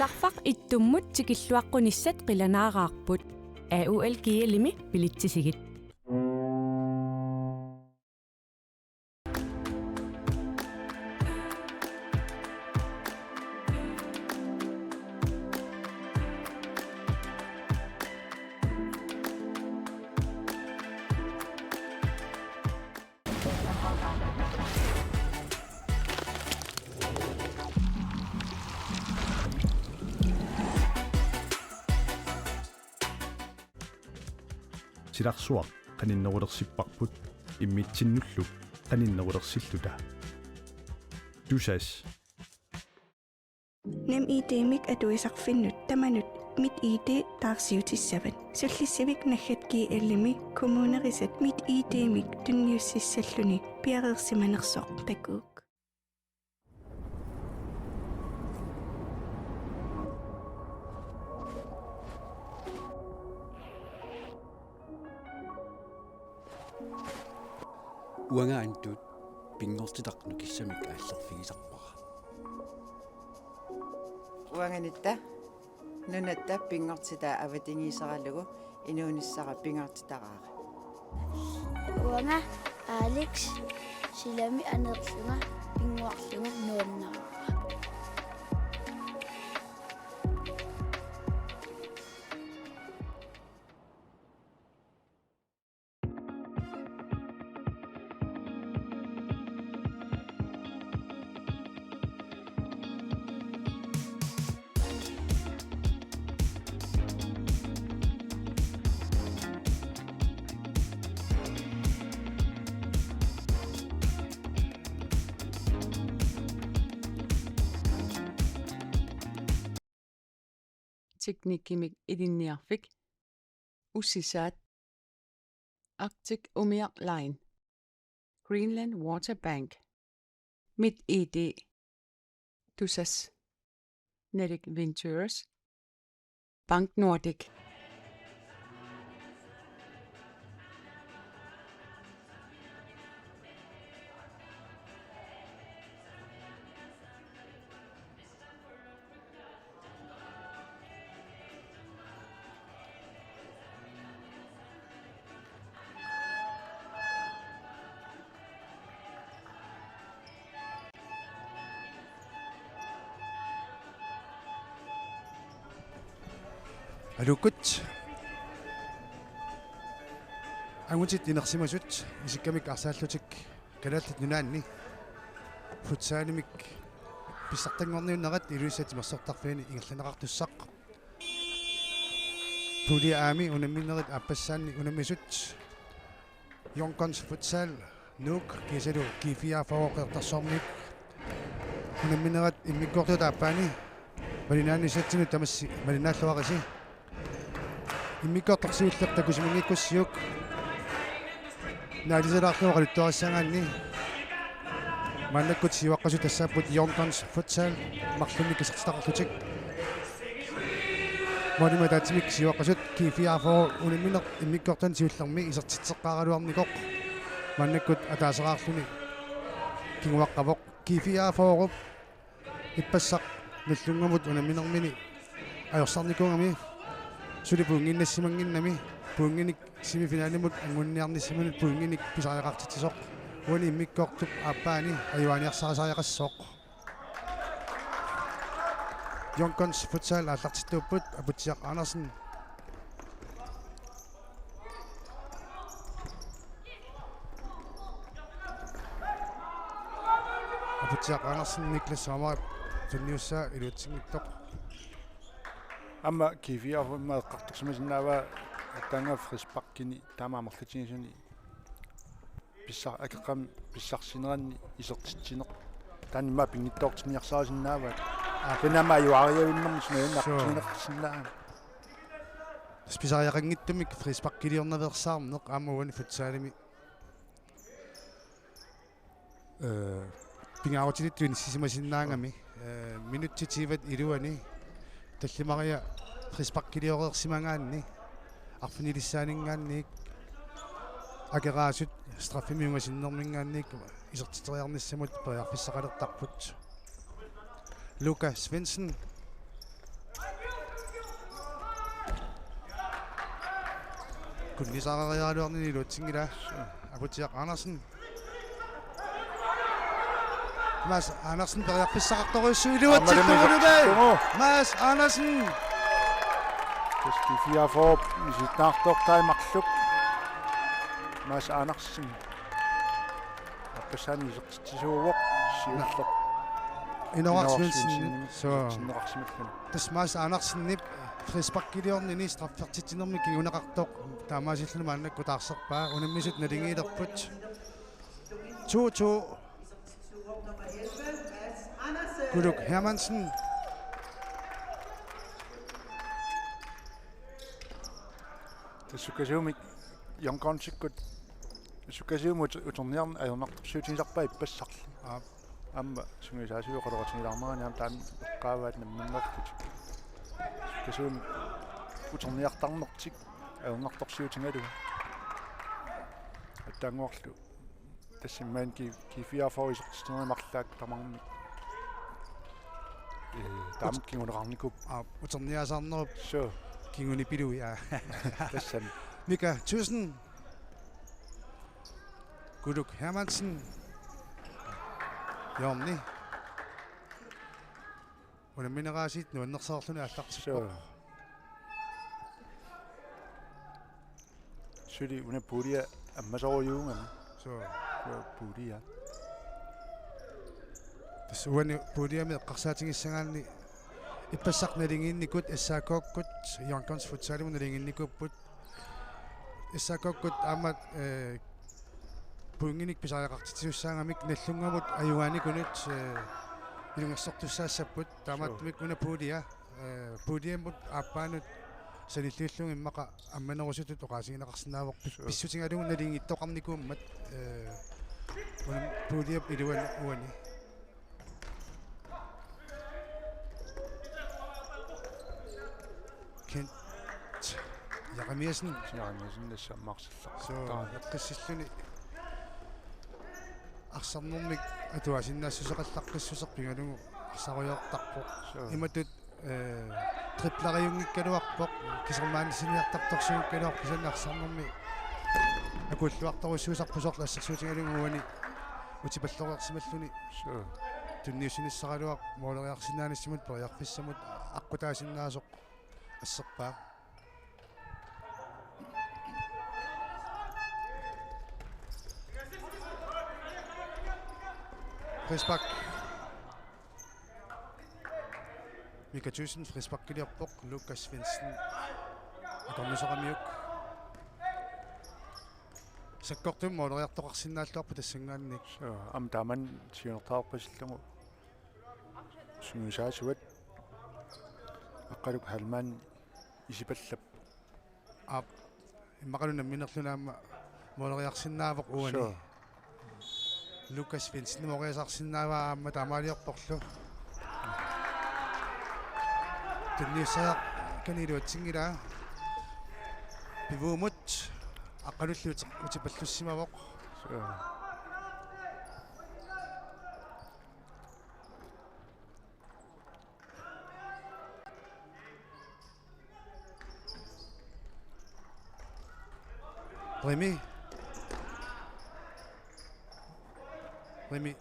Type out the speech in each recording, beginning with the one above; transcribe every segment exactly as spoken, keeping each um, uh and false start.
Tarfaq ittummut tikilluaqqunissat qilanaaraarput. A U L G L-imi bilitsisigit. Silarsuaq qaninnerulersipparput immitsinnullu qaninnerulersilluta. Tusass. NemID-mik atuisarfinnut tamanut MitID taarsiutissavat. Sullissivik naggat G L-imi kommunerisat MitID-mik tunniussissalluni piareersimanersoq takuuk. Uanga Antut pinngortitaq nukissamik aallerfigisarpara. Uanga Nitta nunatta pinngortitaa avatangiiseralugu inuunissara pingaartitaraara. Uanga Alex silami aneerlunga pinnguarlunga nuannaraara. Teknikkimik Ilinniarfik, Ussisaat, Arctic Umiaq Line, Greenland Water Bank, MitID, Tusass, Nordic Ventures, Bank Nordic. Aluukkut. Angutit inersimasut isikkamik arsaallutik Kalaallit Nunaanni futsalimik pissartanngorniunnerat Ilulissat timersortarfiani ingerlanneqartussaq. Pulje A-mi unamminerit aappassaanni unammisut Young Guns Futsal Nuuk kiisalu G fireogfyrre Qeqertarsuarmiut unamminerat immikkoortuata aappaani malinnaanissatsinut tamassi malinnaalluarisi. Immikkoortoq siulleq takusimanngikkussiuk naalisalaarlugu oqaluttuarissagaanni maannakkut siuaqqasut tassaapput Young Guns Futsal marlunnik isertitaqarlutik. Målimik ataatsimik siuaqqasut G fireogfyrre unammineq immikkoortuata siullermi isertitseqqaaraluarnikoq maannakkut ataaseraarluni kinguaqqavoq. G fireogfyrre ippassaq Nagdlungamut unamminermini ajorsarnikuugami suli pointinnassimanngimmat pointinik semifinalimut anguniarnissaminut pointinik pisariaqartitsisoq uani immikkoortup aappaani ajugaaniarsarisariaqassasoq. Young Guns Futsal aallartittuupput. Aputsiaq Andersen. Aputsiaq Andersen, Niklas Sommer tunniussaa iluatsinngitsoq. Aamma G fireogfyrre eqqartorsimasinnaavaa aatsaannguaq frisparkini taama amerlatigisuni pissar-, akeqqami pissarsinerani isertitsineq. Taanna immaqa pinngitsoortinniarsarissinnaavaat. Aa, kinaama ajugaariavinnermi suu, sunajunnartigineqarsinnaavaa. Tassa pisariaqanngitsumik frisparkiliornaveersaarneq aamma uani futsalimi. Ee, pingaarutittut inissisimasinnaagami, ee, minutsit tyvet iluanni tallimaria frisparkilioreersimagaanni arfinilissaaninngaanniit akeraasut straffemi ungasinnerminngaanniit isertiteriarnissamut periarfissaqalertarput. Luka Svendsen. Tunniussaqariaraluarnini iluatsinngilaa. Aputsiaq Andersen. Mads Andersen periarfissaqartorujussuuvoq iluatsittugulumi. Aammalu Mads Andersen. Tassa G fireogfyrre misissuiartortai marluk. Mads Andersen. Appassaani isertitsisuuvoq siulleq. Inooraq Svendsen. Svendsen. Suu. Sinneqarsimalluni. Tassa Mads Andersenip frisparkiliornini straffertitsinermi kinguneqartoq taamaasilluni maannakkut taarserpaa, unammisut naligiilerput. To to. Kuluk Hermansen. Tassa sukkasuumik Young Gunsikkut sukkasuumik uterniarneq ajornartorsiutigisarpaat ippassarli. Aap. Aamma sungiusaasoq oqaloqatigilaarnerani aamma taanna eqqaavaat namminneerlutik. Sukkasuumik uterniartarnertik ajornartorsiutigalugu. Attaannguarlu. Tassa immaqa G-, G fireogfyrre isertitsiniarneq marluk tamarmik. Ee, taama kinguneqarnikuupput. Aap, uterniaasarnerup. Suu. Kingunipilui, aa. Tassami. Mika Thyssen. Kuluk Hermansen. Hjørni. Unamminerisiit nuannersorluni aallartippoq. Suu. Suli una puulia ammasorujuugami. Suu. Suu, puulia. Tassa uani puuliami eqqarsaatigissagaanni ippassaq naligiinnikut S A K-kkut Young Guns Futsalimut naligiinnikuupput. S A K-kkut aamma, eh, pointinik pisariaqartitsisussaagami Nagdlungamut ajugaanikunut, eh, ilungersortussaassapput. Taamaattumik una puulia, eh, puuliamut aappaanut sanilliullugu immaqa ammanerusutut oqaasigineqarsinnaavoq pi-, suu, pissutigalugu naligiittoqarnikuummat, eh, una puuliap iluani uani. Kent Jeremiassen. Jeremiassen tassa ammarsillar. Suu, taanna eqqissilluni arsarnermik atuaasinnaassuseqallaqqissuseq pigalugu arsarujoortarpoq. Suu. Imatut, eh, tripleriunngikkaluarpoq, kisermaanisiniartartorsuukkaluarpoq, kisianni arsarnermi akuulluartorujussuusarpoq soorlu assersuutigalugu uani utipalloreersimalluni. Suu. Tunniussinissaraluaq mooleriarsinnaanissamut periarfissamut aqqutaasinnaasoq asserpaa. Frispark. Mika Thyssen frisparkiliorpoq, Lukas Svendsen akornuseramiuk. Sakkortuumik mooleriartoqarsinnaalluarpoq tassanngaanniit. Suu, aamma taamani siunertaqqisillugu sungiusaasuat Aqqaluk Heilmann isipallappoq. Aap, immaqalu namminerluni aamma mooleriarsinnaavoq uani. Suu. Lukas Svendsen mooriasaarsinnaavaa aamma taamaaliorporlu. Tunniussariaqqani iluatsinngilaa. Pivuumut Aqqalulli uti-, utipallussimavoq. Suu. Rimi. Rimi.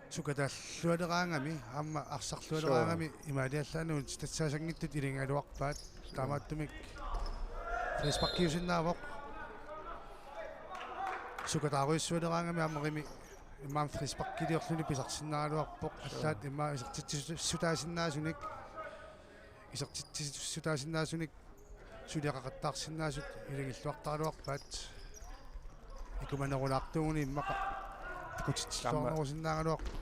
Sukataallualeraangami, aamma arsarlualeraangami, suu, imaaliallaannaq utsitassaasanngitsut iligaluarpaat. Taamaattumik frisparkiusinnaavoq. Sukataarujussualeraangami aamma Rimi immaqa frisparkiliorluni pisarsinnaagaluarpoq. Suu. Allaat immaqa isertitsissutaasinnaasunik. Isertitsissutaasinnaasunik suliaqaqattaarsinnaasut ilagilluartaraluarpaat. Ikumanerulaartuuguni immaqa takutitsilluarnerusinnaagaluarpoq.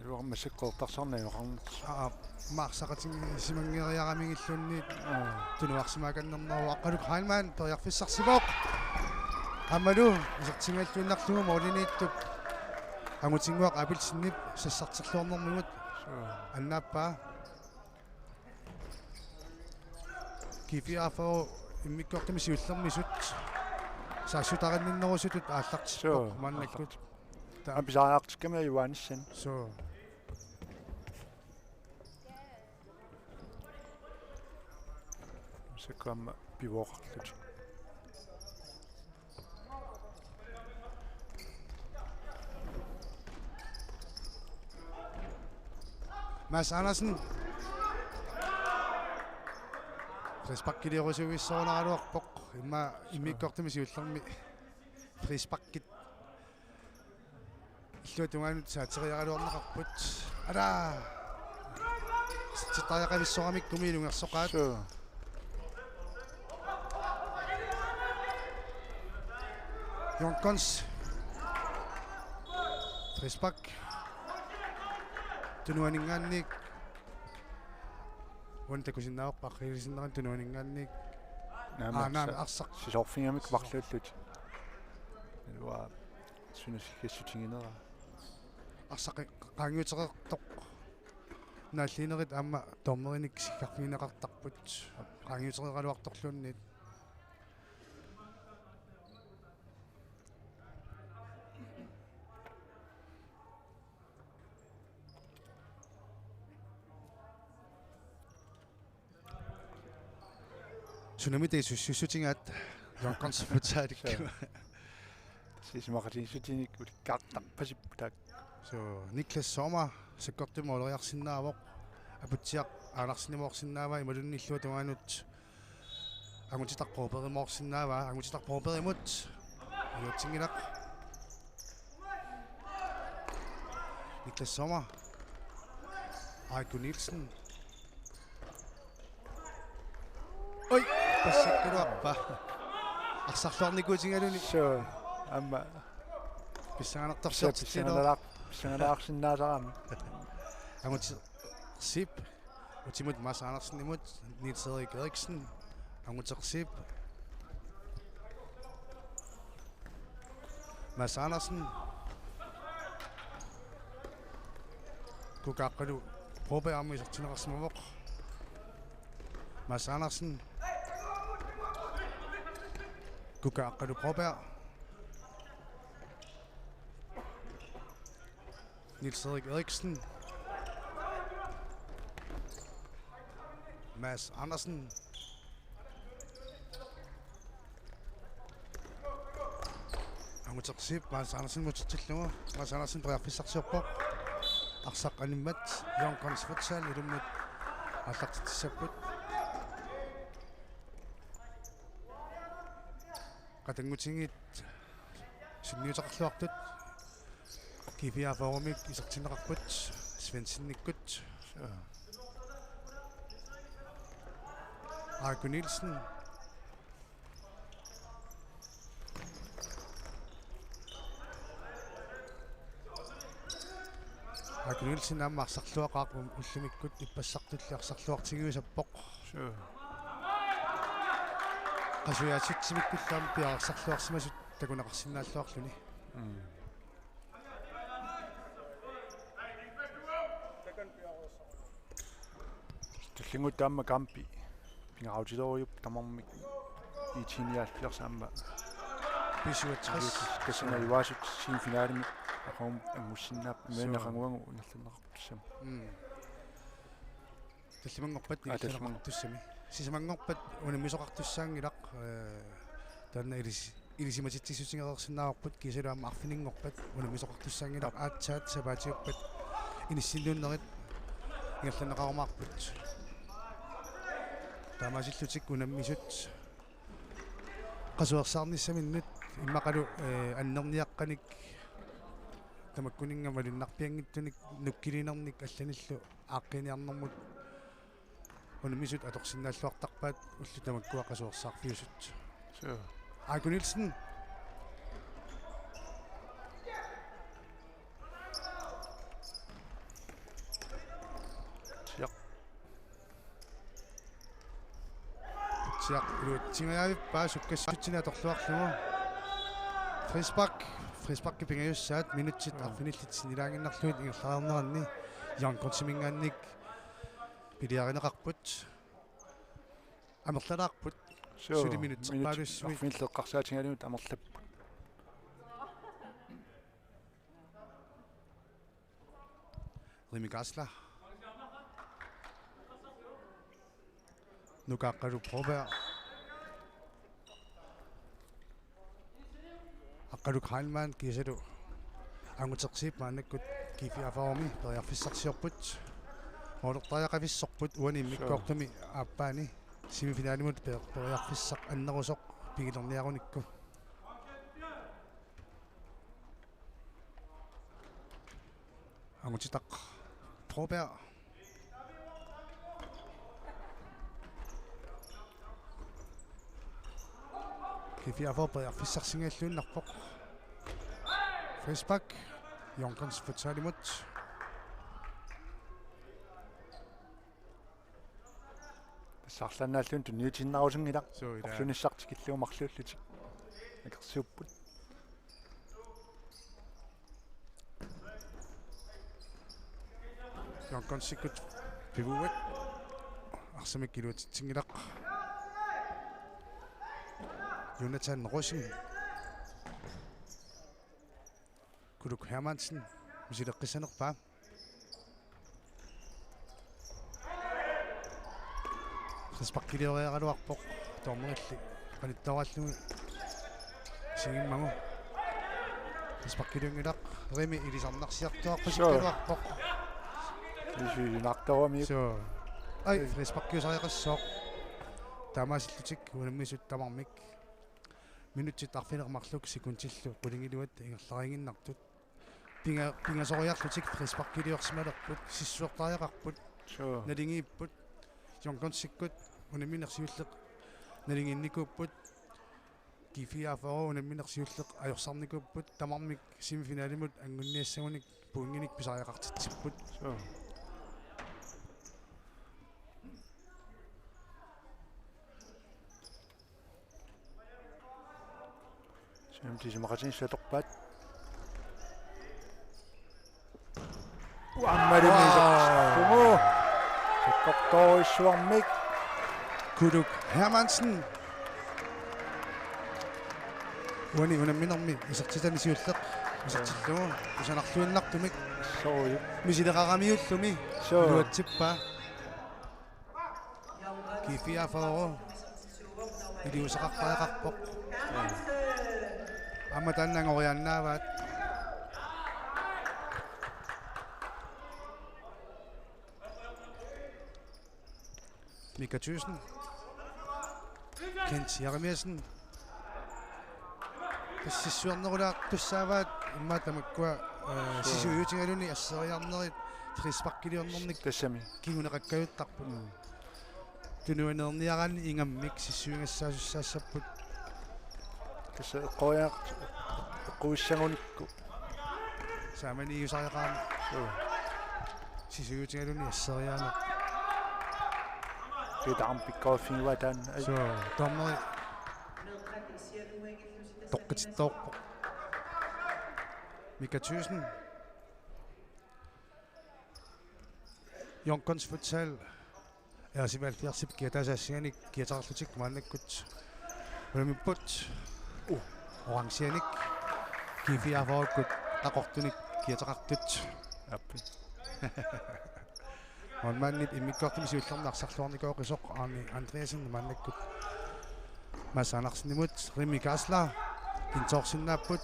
Iluarma sakkoortarsarnajoqarnit. Aa, aamma arsaqatigisimmanngeriaramigilluunniit. Aa. Tunuarsimaakannerneruvoq. Aqqaluk Heilmann periarfissarsivoq. Aammalu isertitsiniarluinnarlugu moolimiittup Angutinnguaq Abelsenip sassarterluarnermigut. Suu. Annaappaa. G fireogfyrre immikkoortumi siullermisut saassutarinninnerusutut aallartippoq. Suu, maannakkut. Aallartippoq. Taava pisariaqartikkami ajugaanissannut. Suu. Sakkortuumik pivoqarlutik. Mads Andersen. Frisparkiliorussuisoraluarpoq. Immaqa immikkoortumi siullermi frisparkit illuatungaanut saatseriaraluarneqarput. Ala. Sittariaqavissoramikku ilungersoqaat. Suu. Junkons. Frispark. Tunuaninngaanniit. Uani takusinnaavarput aqqilisinnerani tunuaninngaanniit. Naamik, aana, sa-, arsaq. Sisoorfigigamikku marluullutik. Ilua suna siggissutiginera. Arsaq qaangiuteqartoq. Naalliinerit aamma dommerinik siggaqqigineqartarput. Qaangiutereeraluartorluunniit. Sunami tassa sussussutigaat Junkons Futsal. Suu. Isumaqatigiissutinik ulikkaartarpasippoq taakku. Suu, Niklas Sommer sakkortuumik måleriarsinnaavoq. Aputsiaq Andersenimoorsinnaavaa imaluunniit illuatungaanut Angutitaq Brobergimoorsinnaavaa, Angutitaq Brobergimut. Ajuutsinngilaq. Niklas Sommer. Aiko Nielsen. Oj, passakkaluarpa. Arsarluarnikuutigaluni. Suu, aamma. Pissanganartorsiortillugu. Pissanganalaar-, pissangalaarsinnaasarami. Angutersip. Utimut Mads Andersenimut, Niels Erik Eriksen. Angutersip. Mads Andersen. Kukaaqqalu Broberg aamma isertinneqarsimavoq. Mads Andersen. Kukaaqqalu Broberg. Niels Erik Eriksen. Mads Andersen. Angutersip Mads Andersen mutertillugu. Mads Andersen periarfissarsiorpoq. Arsaq animmat Junkons Futsal ilummut aallartitsissapput. Qatanngutigiit sunniuteqarluartut G fireogfyrremik isertinneqarput Svendsenikkut. Aiko Nielsen. Aiko Nielsen aamma arsarluaqaaq, ullumikkut ippassartulli arsarluartigiusappoq. Suu. Qasujaatitsimikkullu aamma piareersarluarsimasut takuneqarsinnaalluarluni. Mm. Tullinnguup taama kampi pingaarutilerujuuvoq tamarmik I T nioghalvfjerds aamma. B syvogtres. Tassami Juaasut semifinalimi aqagumut angussinnaapput. Suu. Meeraqanguagu ingerlanneqartussamik. Mm. Tallimanngorpat. Aa, tallimanngor-. Ingerlanneqartussami. Sisamanngorpat unammisoqartussaanngilaq, ee, taanna ilis-, ilisimatitsissutigereersinnaavarput kiisalu aamma arfininngorpat unammisoqartussaanngilaq. Aap. Aatsaat sapaatiuppat inissinnuunnerit ingerlanneqarumaarput. Taamaasillutik unammisut qasuersaarnissaminnut immaqalu, ee, annerniaqqanik tamakkuninnga malunnarpianngitsunik nukkiliinernik allanillu aaqqiiniarnermut unammisut atorsinnaalluartarpaat ullut tamakkua qasuersaarfiusut. Suu. Aiko Nielsen. Siaq. Siaq iluatsingajavippaa sukkassutsinik atorluarlugu. Frispark. Frisparkit pingajussaat minutsit, aa, arfinillit sinnilaaginnarlugit ingerlareerneranni Junkonsiminngaanniit piliarineqarput. Amerlalaarput. Suu, suli minutsit, minutsit eqqaalussuit. Arfinillit eqqarsaatigalugit amerlapput. Rimi Kaasla. Nukaaqqalu Broberg. Aqqaluk Heilmann kiisalu Angutersip maannakkut G fireogfyrremi periarfissarsiorput. Målertariaqavissorput uani immikkoortumi aappaani semifinalimut per-, periarfissaq annerusoq pigilerniarunikku. Angutitaq Broberg. G fire-fyrre periarfissarsinngilluinnarpoq. Frispark. Young Guns futsalimut. Tassa arlaannaalluunniit tunniutiinnarussanngilaq. Suu, ilaa. Orlunissaq tikillugu marluullutik. Akersuupput. Young Gunsikkut pivuat. Arsamik iluatsitsinngilaq. Jonathan Rosing. Kuluk Hermansen. Misileqqissanerpaa. Frisparkilioriaraluarpoq. Dommerilli qanittoorallugu isigimmagu. Frisparkiliunngilaq. Rimi ilisarnarsiartuarpasikkaluarpoq. Suu. Isinartoramiuk. Suu. Ai, frisparkiusariaqassooq. Taamaasillutik unammisut tamarmik. Minutsit arfineq-marluk sekundillu qulingiluat ingerlariiginnartut. Pinga-, pingasoriarlutik frisparkiliorsimalerput, sissuertariaqarput. Suu. Naligiipput. Young Gunsikkut unammineq siulleq naligiinnikuupput. G fire-fyrre unammineq siulleq ajorsarnikuupput. Tamarmik semifinalimut anguniassagunik pointinik pisariaqartitsipput. Suu. Siamti isumaqatigiissut atorpaat. Aammalumi isertittugu. Sakkortoorujussuarmik. Kuluk Hermansen. Uani unamminermi isertitani siulleq. Isertillugu. Kusanarluinnartumik. Suu. Misileqaramiullumi. Suu. Iluatsippaa. G fire-fyrre. Iliuuseqartariaqarpoq. Aamma taanna angoriaannaavaat. Mika Thyssen. Kent Jeremiassen. Tassa sissuernerulaartussaavaat immaqa tamakkua, eh, suu, sisuiutigaluni asseriarnerit frisparkiliornernik tassami kinguneqakkajuttarput. Mm. Tunuaneerniaraanni ingammik sissuigassaasussaassapput. Tassa eqqoriaq-, eqquissagunikku. Saamaniusariaqarami. Suu. Sisuiutigaluni asseriaaneq. Peter Ampikkoffin var den. Ai. Suu, dommeri toqqitittoorpoq. Mika Thyssen. Young Guns Futsal. Aasiit halvfjerdsip kiataasaassiganik kiateqarlutik maannakkut unammipput. Uh. Orangianik. G fire-fyrrekkut qaqortunik kiateqartut. Appi. Målmandip immikkoortumi siullermi arsarluarnikooqisoq Arne Andreasen maannakkut Mads Andersenimut. Rimi Kaasla. Intoorsinnaapput.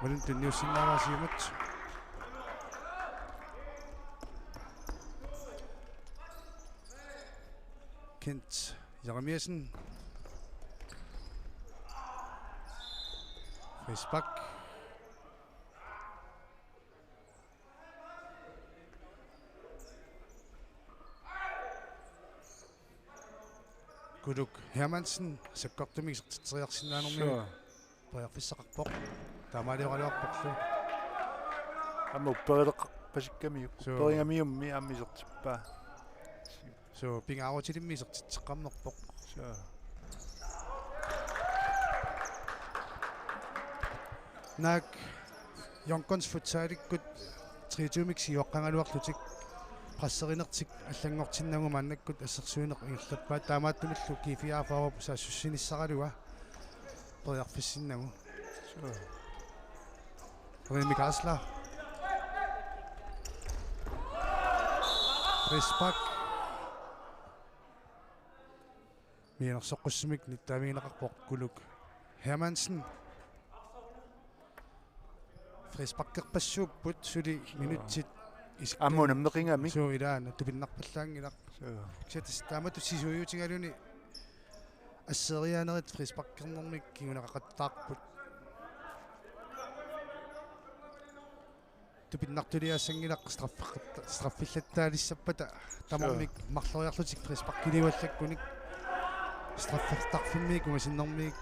Malun tunniussinnaavaa siumut. Kent Jeremiassen. Frispark. Kuluk Hermansen, sakkortumik isertitseriarsinnaanermigut. Suu. Periarfissaqarpoq. Taamaalioraliorporlu. Aamma upperileqarpasikkamiuk. Suu. Upperigamiummi aamma isertippaa. Suu, pingaarutilimmi isertitseqqammerpoq. Suu. Naak Young Guns Futsalikkut treogtyvemik siuaqqagaluarlutik presserinertik allanngortinnagu maannakkut assersuineq ingerlappaat, taamaattumillu G fire-fyrrep saassussinissaraluaa periarfissinnagu. Suu. Rimi Kaasla. Frispark. Mianersoqqussummik nittaavigineqarpoq Kuluk Hermansen. Frisparkerpassuupput suli minutsit Is-, aamma unammeqigami. Suu, ilaana tupinnarpallaanngilaq. Suu. Kisianni tassa taamatut sisuiutigaluni asseeriaanerit frisparkernermik kinguneqaqattaarput. Tupinnartuliaassanngilaq straffe-, straffillattaalissappata tamarmik marloriarlutik frisparkiliuallakkunik straffertarfimmiit ungasinnermiit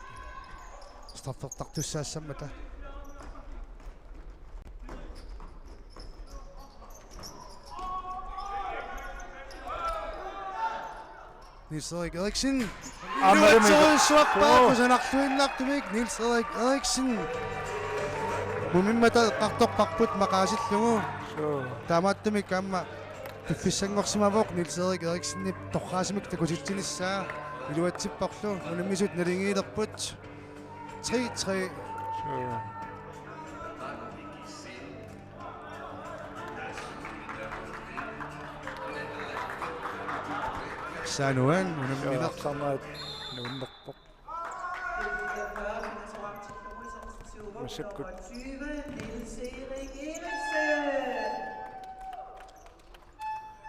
straffertartussaassammata. Niels Erik Eriksen. Aamma iluatserujussuarpaa. Joo. Kusanarluinnartumik Niels Erik Eriksen. Mumimmata eqqartorparput maqaasillugu. Joo. Taamaattumik aamma piffissanngorsimavoq Niels Erik Eriksenip torraasimik takutitsinissaa. Iluatsipparlu unammisut naligiilerput. Tre tre. Joo. Sanuan unammineq. Joo, sanaat nuunnerpoq. Massakkut.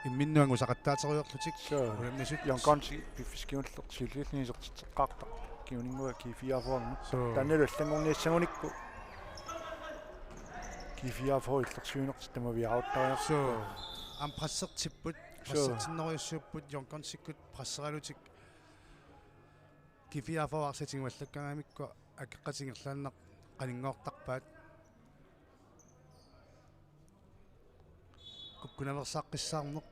Imminnut angusaqattaaterujoorlutik. Suu. Unammisut. Young Guns piffissaq kingulleq siulliulluni isertitseqqaartarpoq. Kinguninngua G fireogfyrre. Suu. Taannalu allanngorniassagunikku G fireogfyrre illersuinertik tamaviaaruttarput. Suu. Aamma pressertipput, suu, pressertinnerujussuupput, Young Gunsikkut presseralutik. G fireogfyrre arsaq tiguallakkaagamikku akeqqatik ingerlaannaq qaninngoortarpaat. Kukkunaveersaaqqissaarneq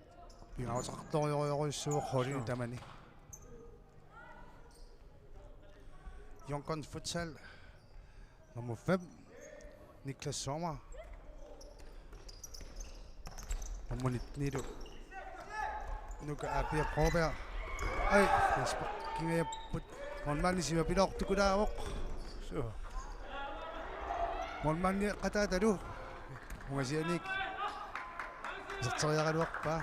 pingaaruteqartorujorujussuuvoq holdini, suu, tamani. Young Guns Futsal nummer fem, Niklas Sommer. Nummer nitten-ilu Nuka Aapia Broberg. Ai, frisparkingajapput. Målmandi sivapiloortukulaavoq. Suu. Målmandi qataatalu ungasianiit iserteriaraluarpaa.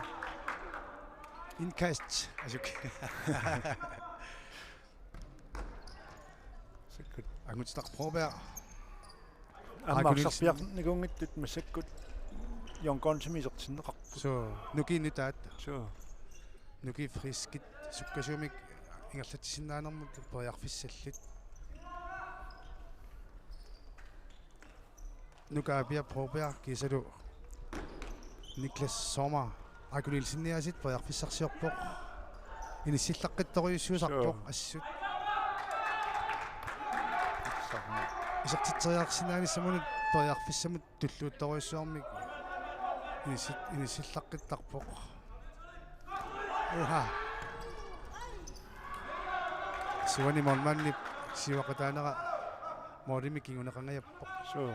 Indkast. Asuk. Sikkut. Angutitaq Broberg. Aamma Aakuliilsin. Arsarpiarnikuunngitsut massakkut Young Gunsimi isertinneqarput. Suu, Nukiit nutaat. Suu. Nukiit Friskit sukkasuumik ingerlatsisinnaanermut periarfissallit. Nuka Aapia Broberg kiisalu Niklas Sommer. Aakuliilsinniaasiit periarfissarsiorpoq. Inissillaqqittorujussuusarpoq. Suu. Assut. Suu. Isertitseriarsinnaanissaminut periarfissamut tulluuttorujussuarmik inissi-, inissillaqqittarpoq. Uha. Suani målmandip siuaqataanera målimik kinguneqangajappoq. Suu.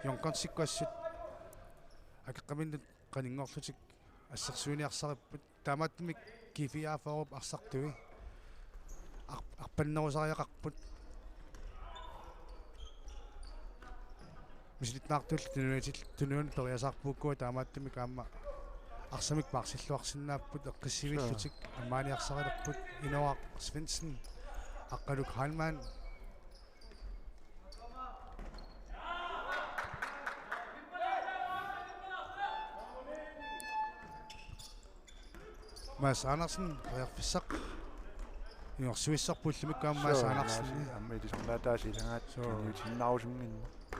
Young Gunsikkut assut akeqqaminnut qaninngoorlutik assersuiniarsaripput. Taamaattumik G fireogfyrre arsartui ar-, arpannerusariaqarput. Misilittaartullu tunuaniitil-, tunuani periasaarput ukua, taamaattumik aamma arsamik paarsilluarsinnaapput eqqissivillutik. Suu. Ammaaniarsarilerput Inoaq Svendsen, Aqqaluk Heilmann. Mads Andersen, periarfissaq. Inorsuissorput ullumikkut aamma Mads, suu, Andersen. Mads, aamma ilisarnaataasa ilagaat. Suu. Inuusinnaarusunnginneq.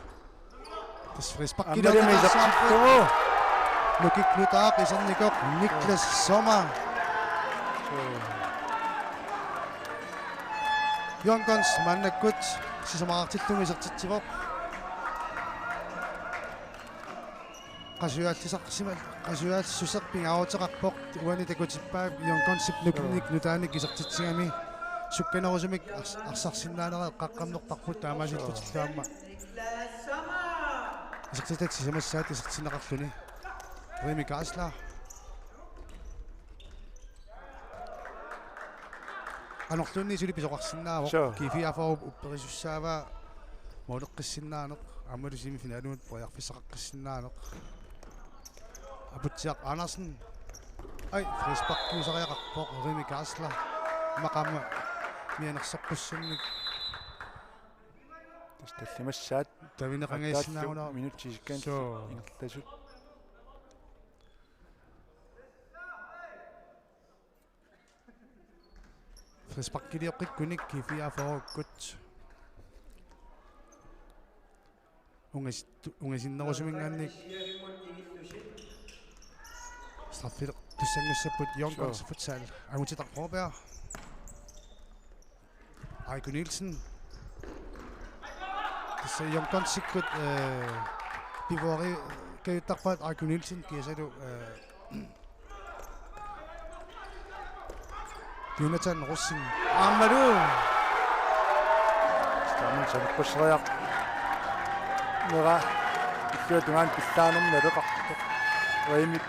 Tassa frispark. Aamma ilami isertittugu. Nukiit nutaaq isernikoq Niklas Sommer. Suu. Young Guns maannakkut sisamaqartillugu isertitsivoq. Qasujaassuseq pingaaruteqarpoq, uani takutippaa Young Gunsip nukinnik nutaanik isertitsigami sukkanerusumik ars-, arsarsinnaanera eqqaqqammerparput taamaasillutillu aamma. Isertitaat sisamassaat isertinneqarluni. Remi Geisler. Qanorluunniit suli pisoqarsinnaavoq. Suu. G fireogfyrre upperisussaavaa måleqqissinnaaneq, aammalu semifinalimut periarfissaqaqqissinnaaneq. Aputsiaq Andersen. Ai, frisparkiusariaqarpoq Remi Geisler. Immaqa aamma mianersoqqussannik. Tassa tallimassaat. Tavineqangajassinnaanngilaq. Minutsit isikkaanni. Suu. Ingerlasut. Sparkilioqqikkunik G fireogfyrrekkut. Ungas-, ungasinnerusuminngaanniit straffilertussanngussapput Young Guns Futsal. Anguti Dach Broberg. Aiko Nielsen. Tassa Young Gunsikkut, eh, pivoori kajuttarpaat Aiko Nielsen kiisalu, eh, Jonathan Rosing. Aammalu. Taman saneqquseriaq. Nera. Illuatungaan pillaanermi naleqartoq. Rimit.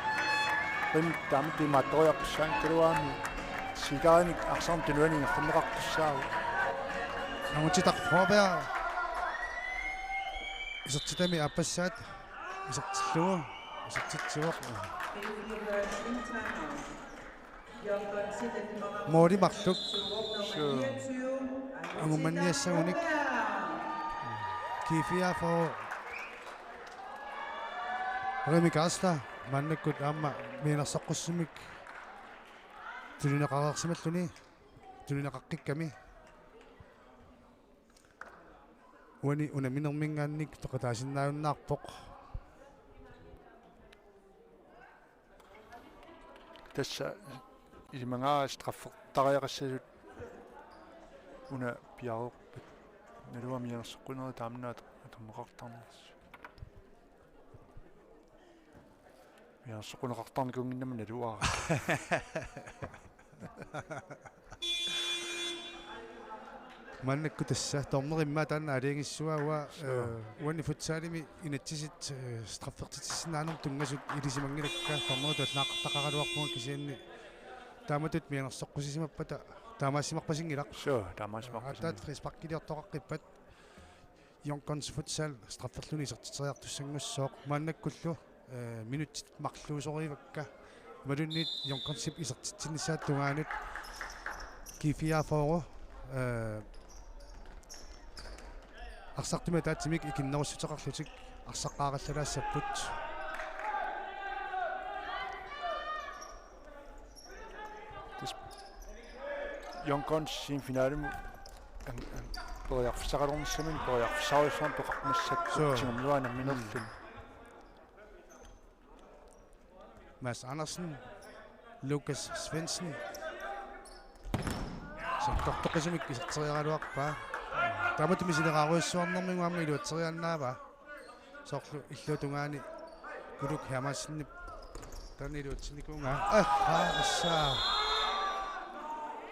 Rimit taama tiimaattoriartussaanngikkaluarami. Sigaarinik arsarn tunuani ingerlanneqartussaavoq. Anguti Dach Broberg. Isertitami aappassaat. Isertillugu. Isertitsivoq. Måli marluk. Suu. Angummanniassagunik. G fireogfyrre. Remi Karlstad maannakkut aamma mianersoqqussummik tunineqareersimalluni. Tunineqaqqikkami. Uani unaminerminngaanniit peqataasinnaajunnaarpoq. Tassa ilimagaara straffertariaqassasut una piareerpat. Naluara mianersoqqunerit taamna at-, atorneqartarnersut. Mianersoqquneqartarnikuunnginnama naluara. Maannakkut tassa dommeri immaqa taanna aalajangissuaa, suu, eh, uani futsalimi inatsisit, eh, straffertitsisinnaanermut tunngasut ilisimanngilakka, dommeritut naqqartaqaraluarpunga kisianni taamatut mianersoqqusisimappata taamaasimarpasinngilaq. Suu, taamaasimarpasinngilaq. Aatsaat frisparkiliortoqaqqippat. Young Guns Futsal strafferluni isertiteriartussanngussaaq maannakkullu, eh, minutsit marluusorivakka. Imaluunniit Young Gunsip isertitsinnissaata tungaanut G fireogfyrre, eh, arsartumik ataatsimik ikinnerussuteqarlutik arsaqqaarallalaassapput. Tassa Young Guns semifinalemi an-, an-, periarfissaqalernissamut periarfissarujussuarmik peqarnissaat. Suu. Tigummiuaana nammineerluni. Mm. Mads Andersen, Lukas Svendsen. Sakkortoqisumik iserteriaraluarpaa. Taamatut misilerarujussuarnermigut aamma iluatseriaannaavaa. Soorlu illuatungaani Kuluk Hermansenip taanna iluatsinnikuuvunga. Aha, tassa.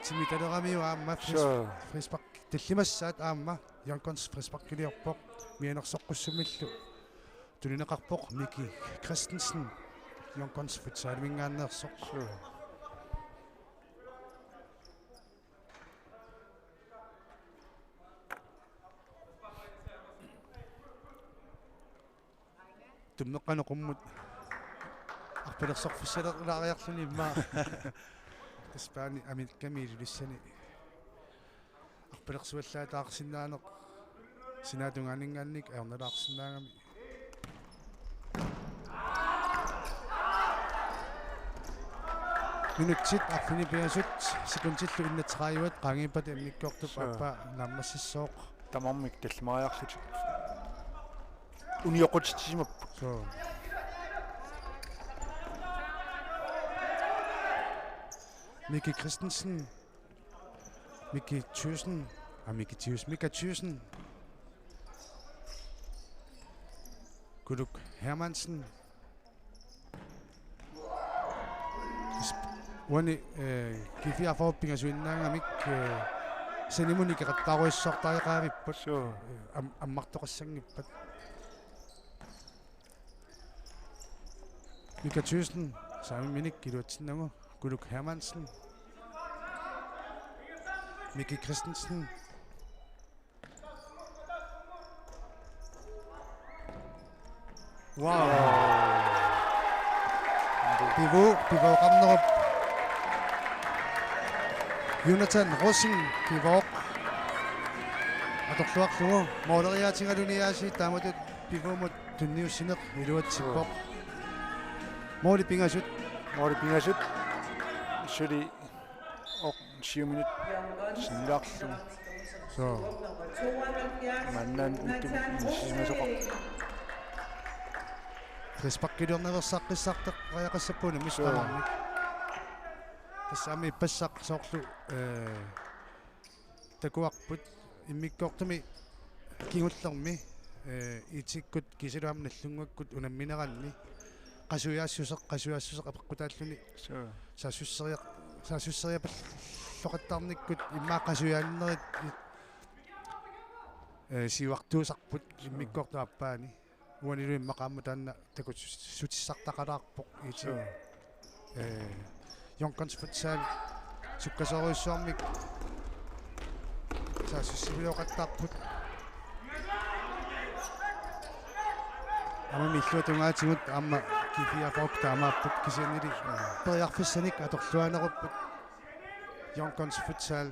Timitaleramiuk aamma fris-, suu, frispark tallimassaat aamma Young Guns frisparkiliorpoq mianersoqqussummillu. Tunineqarpoq Miki Christensen, Young Guns futsaliminngaanneersoq. Suu. Tummeqqaneq qummut arpalersorfissalaariarluni immaqa. Tassa Amerikami Ilulissani arpalersuallaataarsinnaaneq sinaatungaaninngaanniit ajornalaarsinnaagami. Minutsit arfineq-pingasut, sekundillu enogtredive qaangiuppata immikkoortup, suu, aappaa naammassissooq. Tamarmik tallimariarlutik unioqqutitsisimapput. Suu. Miki Christensen. Miki Thyssen. Ah, Miki Thyssen. Mika Thyssen. Kuluk Hermansen. Uani, eh, G fireogfyrre pingasuinnaagamik, eh, sanimut ikeqattaarujussuartariaqavipput. Suu. Eh, am-, ammartoqassanngippat. Mika Thyssen, saamiminik iluatsinnagu, Kuluk Hermansen. Miki Christensen. Wow. Pivoo, pivooqarnerup. Jonathan Rosing, pivooq. Atorluarlugu, måleriaatigaluni aasiit taamatut pivoomut tunniussineq iluatsippoq. Måli pingasut. Måli pingasut. Suli oq-, Syv minut sinnilaarlugu. Soo. Maanna uttumi inissisimasoqarpoq. Frisparkiliornaveersaqqissaartariaqassappat una. Soo. Missaamik. Tassa aamma ippassaq soorlu, eh, takuarput immikkoortumi kingullermi, eh, I T-kkut kiisalu aamma Nagdlunguakkut unammineranni qasujaassuseq, qasujaassuseq apeqqutaalluni. Soo. Saassusseriaq-, saassusseriapalloqattaarnikkut immaqa qasujaannerit, eh, siuartuusarput immikkoortumi aappaani. Uanilu immaqa aamma taanna takussutissartaqalaarpoq I T. Soo. Eh, Young Guns Futsal sukkasoorujussuarmik saassussivileoqattaarput. Aamma illuatungaatigut aamma G fire-p taamaapput kisiannili periarfissanik atorluaanerupput Young Guns Futsal.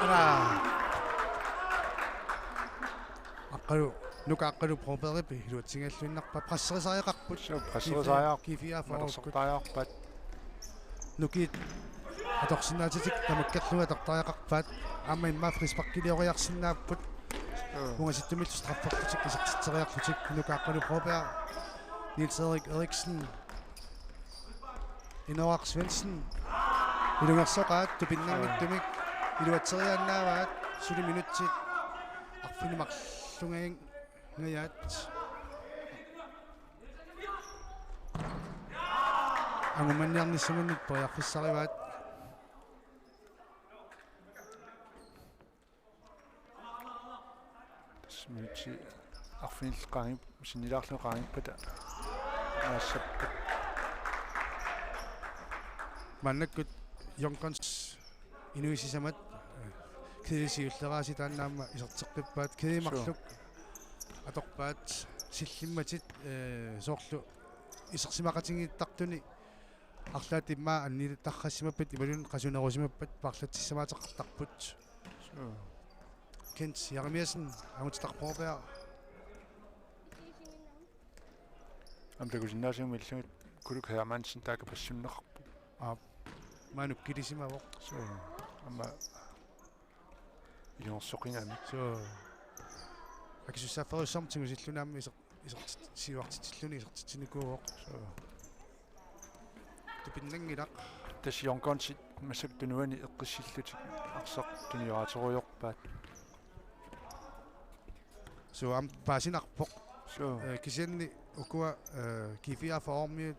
Ara. Aqqalu, Nuka Aqqalu Brobergip iluatsinngilluinnarpaa, presserisariaqarput. Soo, presserisariaq-, G fire-p. Malersortariaqarpaat. Nukiit atorsinnaatitik tamakkerlugu atortariaqarpaat. Aamma immaqa frisparkilioriarsinnaapput. Soo. Ungasittumillu strafferlutik isertitseriarlutik Nuka Aqqalu Broberg. Niels Erik Eriksen. Inooraq Svendsen. Ilungersoqaat tupinnanngitsumik. Iluatseriaannaavaat suli minutsit arfineq-marlunngajat. Angummanniarnissaminut periarfissarivaat. Tassa minutsit arfinillit qaangip-, sinnilaarlugit qaangiuppata naassapput. Maannakkut Young Guns inuit sisamat, eh, kæde siulleraasi taanna aamma iserteqqippaat, kæde marluk atorpaat, sillimmatit, eh, soorlu isersimaqatigiittartuni arlaat immaqa annilatarsimappata imaluunniit qasunerusimappat paarlatsissamaateqartarput. Soo. Kent Jeremiassen, Aunts Dagborgberg. Aamma takusinnaasimmi illugit Kuluk Hermansen taakku passunneqarpoq. Aap. Maanna ukilisimavoq. Soo. Aamma ilungersoqigami. Soo. Akisussaafferujussuarmik tigusilluni aamma iser-, isertit-, siuartitsilluni isertitsinikuuvoq. Soo. Tupinnanngilaq. Tassa Young Gunsit massakkut tunuani eqqissillutik arsaq tunioraaterujoorpaat. Soo, aamma paasinarpoq. Soo. Eh, kisianni ukua, eh, G fire-p ormiut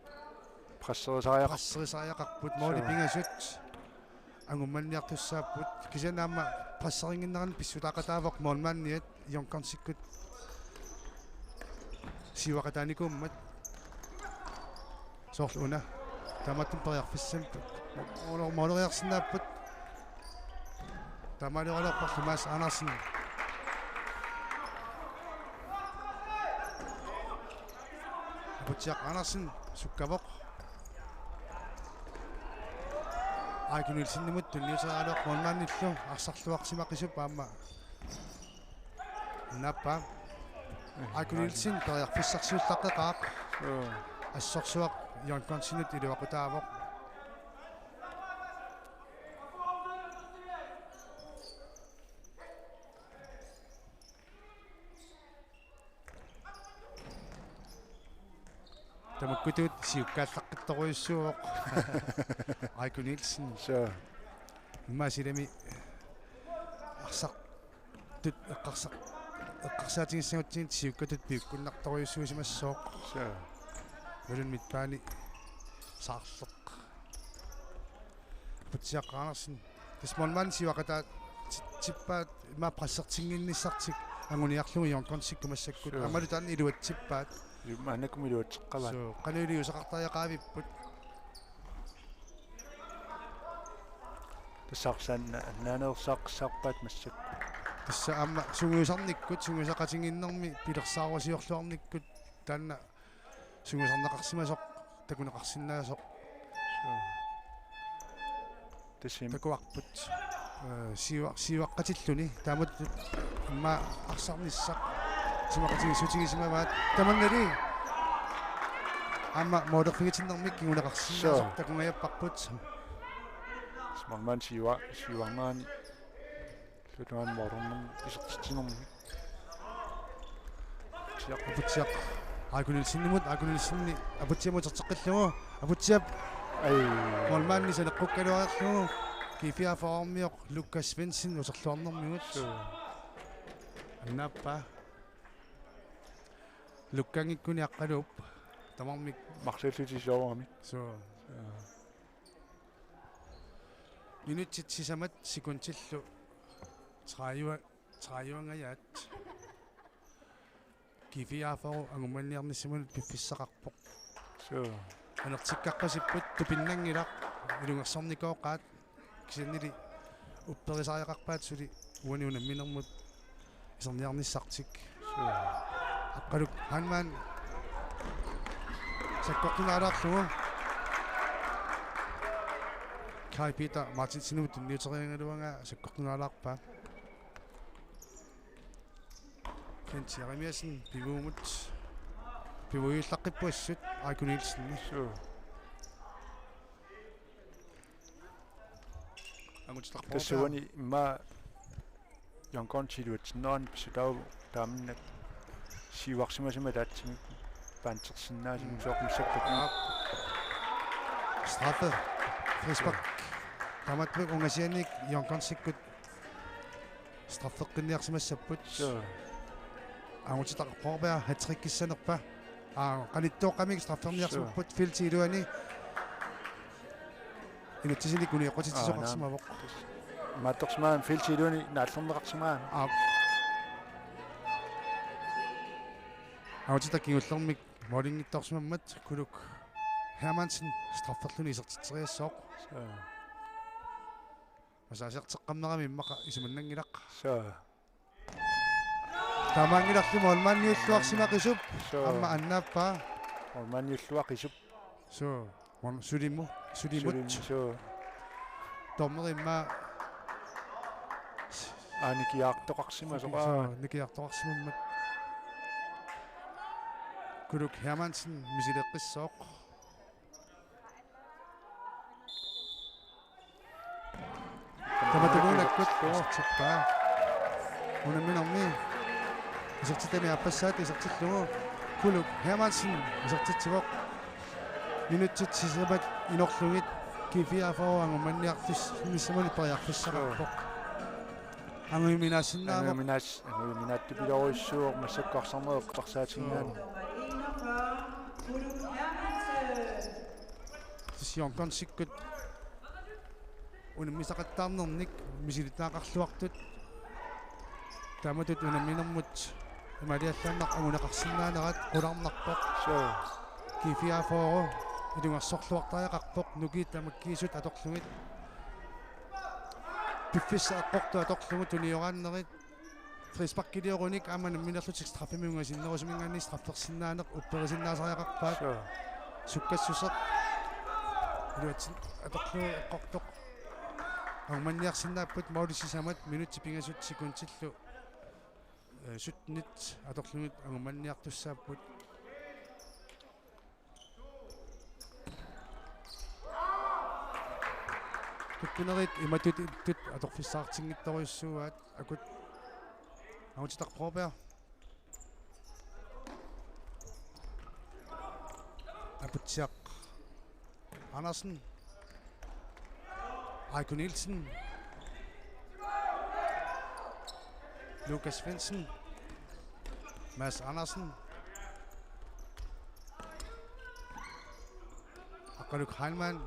presserisariaqarput. Presserisariaqarput, måli-, soo, pingasut angummanniartussaapput. Kisianni aamma presserinnginnerani pissutaaqataavoq målmandiat Young Gunsikkut siuaqataanikuummat. Soorlu una. Taamaattumik periarfissanik. Mo-, mo-, måleriarsinnaapput. Taamaalioralorparlu Mads Andersen. Aputsiaq Andersen sukkavoq. Aiko Nielsenimut tunniuteriaraluarpoq målmandillu arsarluarsimaqisup aamma. Nappa. Aiko Nielsen periarfissarsiullaqqeqaaq. Joo. Assorsuaq Young Gunsinut iluaqutaavoq. Tamakkutut siukkaallaqqittorujussuuvoq. Aiko Nielsen. Soo. Immaqa silami arsartut eqqarsa-, eqqarsaatigissagutsigit siukkatut piukkunnartorujussuusimassooq. Soo. Imaluunniit midtbane saarleq. Aputsiaq Andersen. Tassa målmandit siuaqataatippaat immaqa pressertinnginnissartik anguniarlugu Young Gunsikut massakkut. Sure. Aammalu taanna iluatsippaat. Ilu-, maannakkut iluatseqqavaat. Soo, qanoq iliuuseqartariaqavipput. Tassa arsaq anna-, annaaneersaaqqissaarpaat massakkut. Tassa aamma sungiusarnikkut, sungiusaqatigiinnermi pilersaarusiorluarnikkut taanna sungiusarneqarsimasoq, takuneqarsinnaasoq. Suu. Tassami. Takuarput. Eh, siua-, siuaqqatilluni. Taamatut immaqa arsarnissaq isumaqatigiissutigisimavaat. Tamannali. Aamma målerfigitinnermik kinguneqarsinnaasoq. Suu. Takungajapparput. Smarman siua-, siuarnerani. Lutuan målernermik isertitsinermik. Aputsiaq. Aputsiaq. Aaku Nielsenimut, Aaku Nielsenip Aputsiamut uterteqqillugu. Aputsiap. Ai. Målmandi saleqqukkaluarlugu. G fireogfyrre-mioq Lukas Svendsen uterluarnermigut. Suu. Annaappaa. Lukkanngikkunik Aqqaluup. Tamarmik. Marluullutik soorami. Suu. Suu. Minutsit sisamat sekundillu tredive, tredive-nngajat. G fireogfyrre angumaniarnissimanut piffissaqarpoq. Suu. Anertikkaqqasipput tupinnanngilaq ilungersornikooqaat kisiannili upperisariaqarpaat suli uani unamminermut iserniarnissartik. Suu. Aqqaluk Heilmann sakkortunaalaarlugu. Kai Peter Martinsenimut tunniuteriaraluaraa sakkortunaalaarpaa. Kent Jeremiassen pivuumut. Pivuiullaqqippoq assut Aaku Nielsen. Suu. Angutitaq. Tassuani immaqa Young Guns iluatsinnerani pissutaavoq taamannak siuarsimasumik ataatsimik pantersinnaasimik. Mm. Soorlu massakkut. Aap. Straffe. Frispark. Tamattumik ungasianik Young Gunsikkut straffeqqinniarsimassapput. Suu. Angutitaq Broberg hattrickissanerpa. Aa, qanittooqqamik strafferniarsimapput. Suu. Feltip iluani. Inatsisinik unioqqutitsisoqarsimavoq. Aa, naamik. Maattorsimaan feltip iluani naallerneqarsimagaa. Aap. Angutitaq kingullermik målinngitsoorsimammat Kuluk Hermansen strafferluni isertitseriassooq. Suu. Masaasiarteqqammerami immaqa isumannanngilaq. Suu. Taamaanngilarli målmandiulluarsimaqisup. Suu. Aamma annaappaa. Målmandiulluaqisup. Suu. Mål-, sulimu-, sulimut. Sulim-, suu. Dommeri immaqa. Aa, nikiartoqarsimasoq. Suu, nikiartoqarsimammat. Kuluk Hermansen misileeqqissooq. Tamatumuunakkut isertippaa. Unamminermi isertitami aappassaat isertillugu Kuluk Hermansen isertitsivoq. Minutsit sisamat inorlugit G fireogfyrre angumaniarnissaminut periarfissaqarpoq. Angujuminaassinnaavoq. Angujuminaas-, angujuminaatsupiloorujussuuvoq massakkut arsarnerup eqqarsaatigigaanni. Suu. Tassa Young Gunsikkut unammisaqattaarnernik misilittagaqarluartut. Taamatut unamminermut imaaliallaannaq anguneqarsinnaanerat qularnarpoq. Suu. G fireogfyrre ilungersorluartariaqarpoq nukiit tamakkiisut atorlugit. Piffissaq eqqortoq atorlugu tunioraannerit. Frisparkiliorunik aamma nammineerlutik straffemik ungasinnerusuminngaanniit straffersinnaaneq upperisinnaasariaqarpaat. Suu. Sukkassuseq. Iluatsin atorlugu eqqortoq. Angumaniarsinnaapput målit sisamat minutsit pingasut sekundillu. Eh, syttenit atorlugit angumaniartussaapput. Tukkunerit imatut ittut atorfissaqartinngitsorujussuuaat akut. Angutitaq Broberg. Aputsiaq Andersen. Aiko Nielsen. Lukas Svendsen. Mads Andersen. Aqqaluk Heilmann.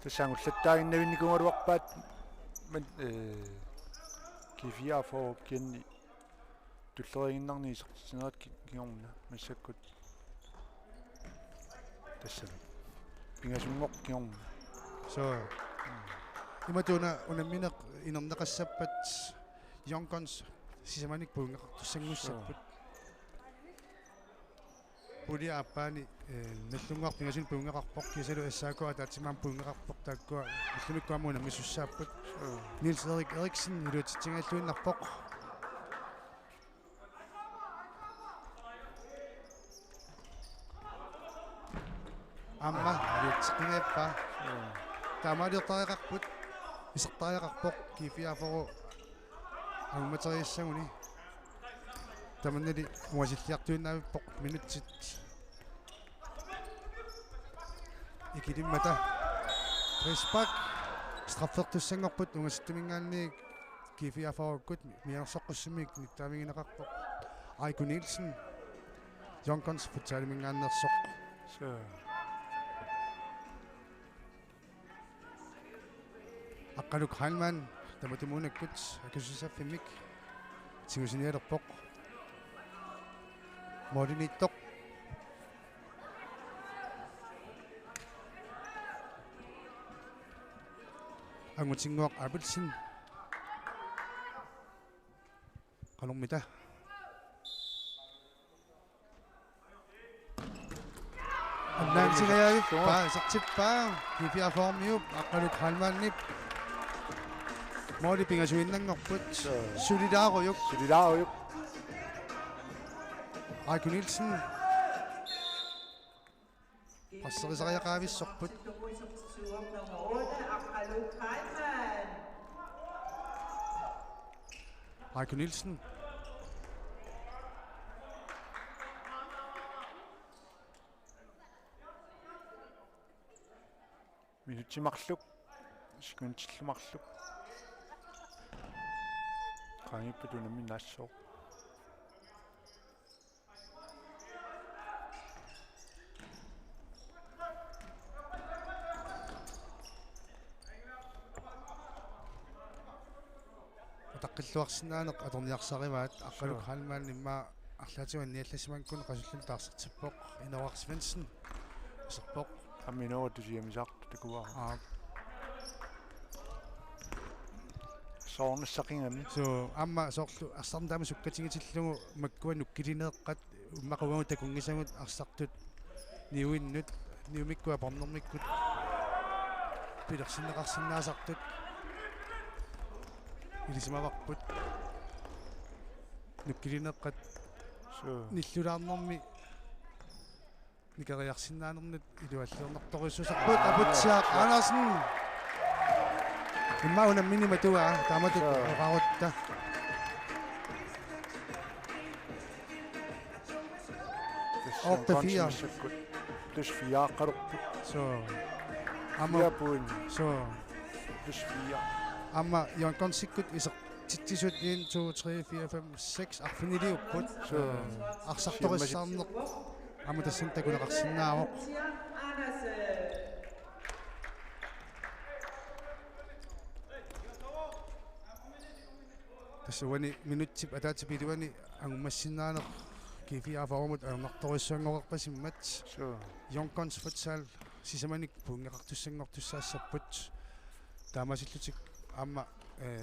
Tassa angulattaaginnavinnikuugaluarpaat, men, eh, G fireogfyrre kisianni tulleriiginnarnik isertitsinerit ki-, kingorna massakkut. Tassami. Pingasunngooq kingorna. Suu. Mm. Imatut una unammineq inerneqassappat Young Guns sisamanik puiunngaqartussanngussapput. Pulje aappaani, eh, Nagdlunguaq pingasunik puiunngaqarpoq, kiisalu S A K ataatsimoorluni aamma puiunngaqarpoq, taakkua ullumikkut aamma unammisussaapput. Niels Erik Eriksen iluatsitsingajalluinnarpoq. Aamma iluatseqqinngippoq. Taamaaliortariaqarput, isertariaqarpoq, G fireogfyrre angummateriassaguni. Tamannali ungasilliartuinnavippoq minutsit ikilimmata. Frispark. Straffertussanngorput ungasittuminngaanniit G fireogfyrrekkut, mianersoqqussummik nittaavigineqarpoq Aiko Nielsen. Young Guns futsaliminngaanneersoq. Suu. Aqqaluk Heilmann, tamatumuunakkut akusussaaffimmik tigusinialerpoq. Målimiittoq. Angutinnguaq Abelsen. Qanormita. Annaansingajavippaa, isertippaa, G fireogfyrremiut, Aqqaluk Heilmannip. Måli pingasuinnanngorput. Suu. Sulilaarujuk. Sulilaarujuk. Aiko Nielsen. Passerisariaqavissorput. Aiko Nielsen. Minutsit marluk. Sekundit marluk. Qaangiuppata unammineq assut. Utaqqilluarsinnaaneq atorniarsarivaat, Aqqaluk Heilmann immaqa arlaatigut anniallassimagukkuni qasullugu taarsertippoq, Inooraq Svendsen. Iserpoq. Aamma Inooraq tusiamisaq takuara. Aa. Soornissaqigami. Suu, aamma soorlu arsarneq taama sukkatigitillugu makkua nukkilineeqqat immaqa uagut takunngisagut arsartut niuinnut, niumikkut apornermikkut pilersinneqarsinnaasartut ilisimavarput. Nukkilineeqqat. Suu. Nillulaarnermi nikeriarsinnaanernut ilualliornartorujussuusarput. Aputsiaq Andersen. Immaqa unammineq matuaa, taamatut. Joo. Oqarutta. Tassa otte fire. Konsumissakkut. Plus fire aqqalerput. Suu. Aamma. Fire point. Suu. Plus fire. Aamma Young Gunsikkut iser- Titsisut en, to, tre, fire, fem, seks arfiniliupput. Suu. Arsartorissaarneq. Aamma tassani takuneqarsinnaavoq. Tassa uani minutsip ataatsip iluani angummassinnaaneq G fireogfyrremut ajornartorujussuanngorpasimmat. Suu. Young Guns Futsal sisamanik puiunngaqartussanngortussaassapput. Taamaasillutik aamma, eh,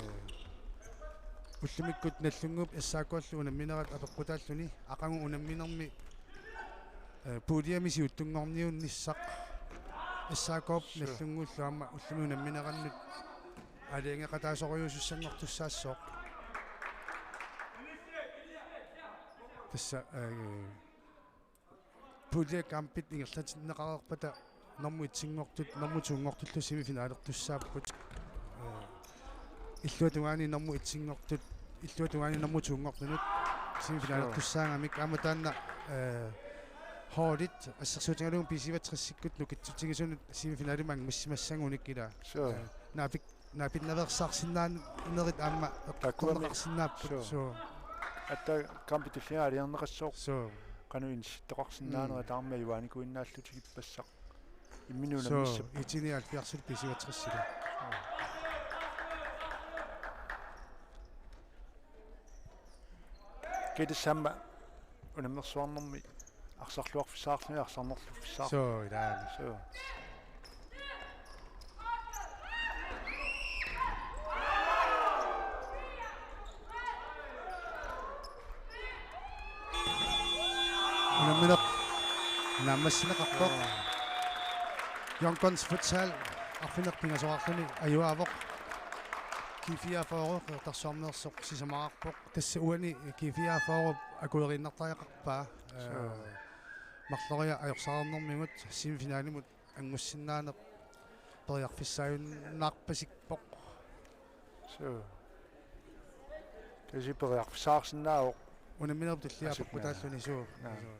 ullumikkut Nagdlunguup S A K-llu unamminerat apeqqutaalluni, aqagu unamminermi, eh, puljemi siuttunngorniunnissaq S A K-p. Suu. Nagdlunguullu aamma ullumi unamminerannut aalajangeeqataasorujussuussanngortussaassooq. Tassa, eh, puljekampit ingerlatinneqareerpata normu etsinngortut, normu toonngortullu semifinalertussaapput. Eh, illuatungaani normu etsinngortut, illuatungaani normu toonngortunut semifinalertussaagamik. Aamma taanna, eh, holdit assersuutigalugu B syvogtresikkut nukitsuutigisunut semifinalimut angummassimassagunik ilaa. Suu. Eh, naapik- Naapinnaveersaarsinnaanerit aamma eqqortorneqarsinnaapput. Suu. Suu. Aatsaat kampit tulliani aalajangerneqassooq. Suu. Qanoq inissittoqarsinnaanerit. Mm. Taama ajugaanikuinnaallutik ippassaq. Imminut. Suu, unammissapput. Itini halvfjerds B syvogtres. Suu. Kiitussaamma unammersuarnermi arsarluarfissaqarluni arsarnerluffissaaq. Suu, ilaana. Suu. Unammineq naammassineqarpoq. Young Guns Futsal arfineq-pingasoqarluni ajugaavoq. G fireogfyrre Qeqertarsuarmeersoq sisamaqarpoq. Tassa uani G fireogfyrre akueriinnartariaqarpaa. Suu. Ee, marloriarluta ajorsarnermigut semifinalimut angussinnaaneq periarfissaajunnaarpasikpoq. Suu. Tassa periarfissaarsinnaavoq. Unamminerup tullia apeqqutaalluni, suu. Naa. Suu.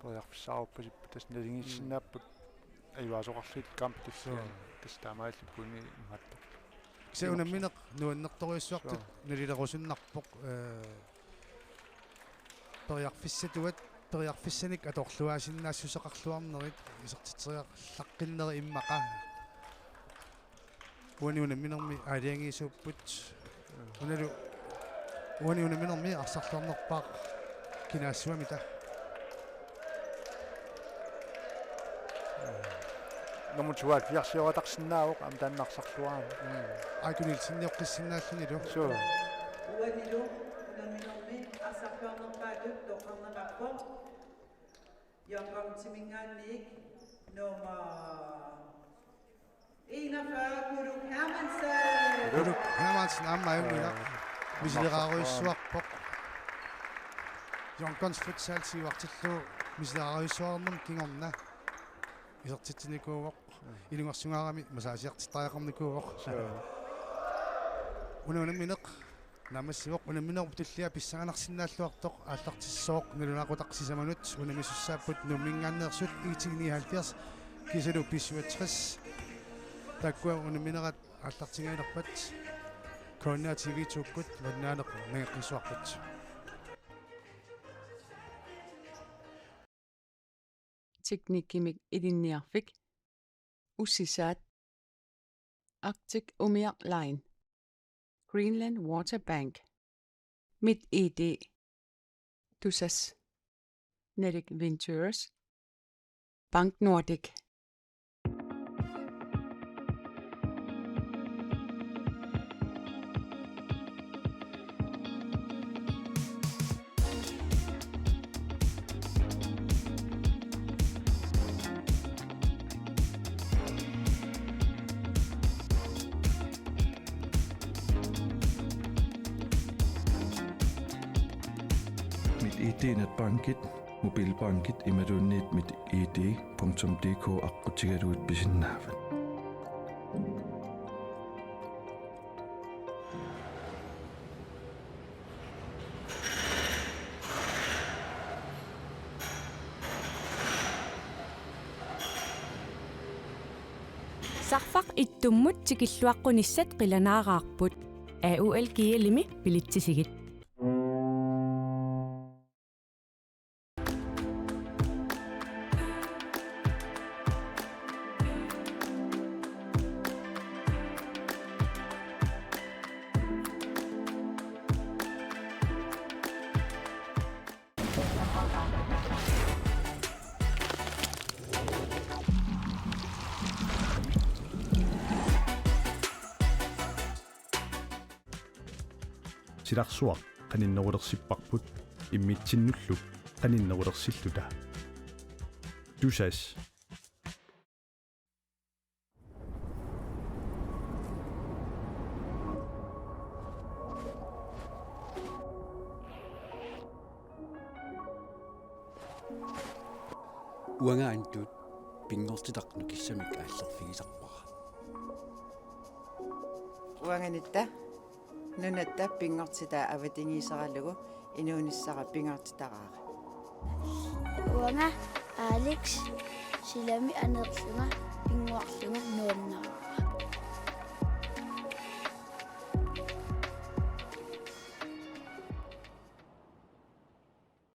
Periarfissaaruppasippoq, tassa naligiissinnaapput. Mm. Ajugaasoqarlugit kampit tulliani. Suu. Tassa taamaalilluni imaattoq. Kisianni unammineq nuannertorujussuartut. Suu. Nalilerusunnarpoq, ee, periarfissatuat, periarfissanik atorluaasinnaassuseqarluarnerit isertitseriarlaqqinneri immaqa. Uani unamminermi aalajangiisuupput. Unalu uani unamminermi arsarluarnerpaaq kinaassuamita. Nummer tooghalvfjerdsiortarsinnaavoq aamma taanna arsarluarami. Mm. Aiko Nielsenioqqissinnaallunilu. Suu. Uanilu unamminermi arsarluarnerpaatut toqqarneqarpoq. Young Gunsiminngaanniit nummer enogfyrre, Kuluk Hermansen. Kuluk Hermansen aamma ajunngilaq. Ee, misilerarujussuarpoq. Young Guns Futsal siuartillugu misilerarujussuarnermut kingorna isertitsinikuuvoq. Ilungersungaarami masaasiartittariaqarnikuuvoq. Suu. Una unammineq naammassivoq, unamminerup tullia pissanganarsinnaalluartoq aallartissooq nalunaaqutaq sisamanut. Unammisussaapput Nuumminngaanneersut I T nioghalvfjerds kiisalu B syvogtres. Taakkua unamminerat aallartingajalerpat K N R T V to-kkut malinnaanut nangeqqissuarput. Teknikkimik Ilinniarfik, Ussisaat, Arctic Umiaq Line, Greenland Water Bank, MitID, Tusass, Nordic Ventures, Bank Nordik. MitID netbankit, mobilbankit imaluunniit mit I D punktum D K aqqutigalugit pisinnaavat. Sarfaq ittummut tikilluaqqunissat qilanaaraarput. A U L G L-imi bilitsisigit. Silarsuaq qaninnerulersipparput immitsinnullu qaninnerulersilluta. Tusass. Uanga Antut pinngortitaq nukissamik aallerfigisarpara. Uangatta nunatta pinngortitaa avatangiiseralugu inuunissara pingaartitaraara. Uanga Alex, silami aneerlunga pinnguarlunga nuannaraara.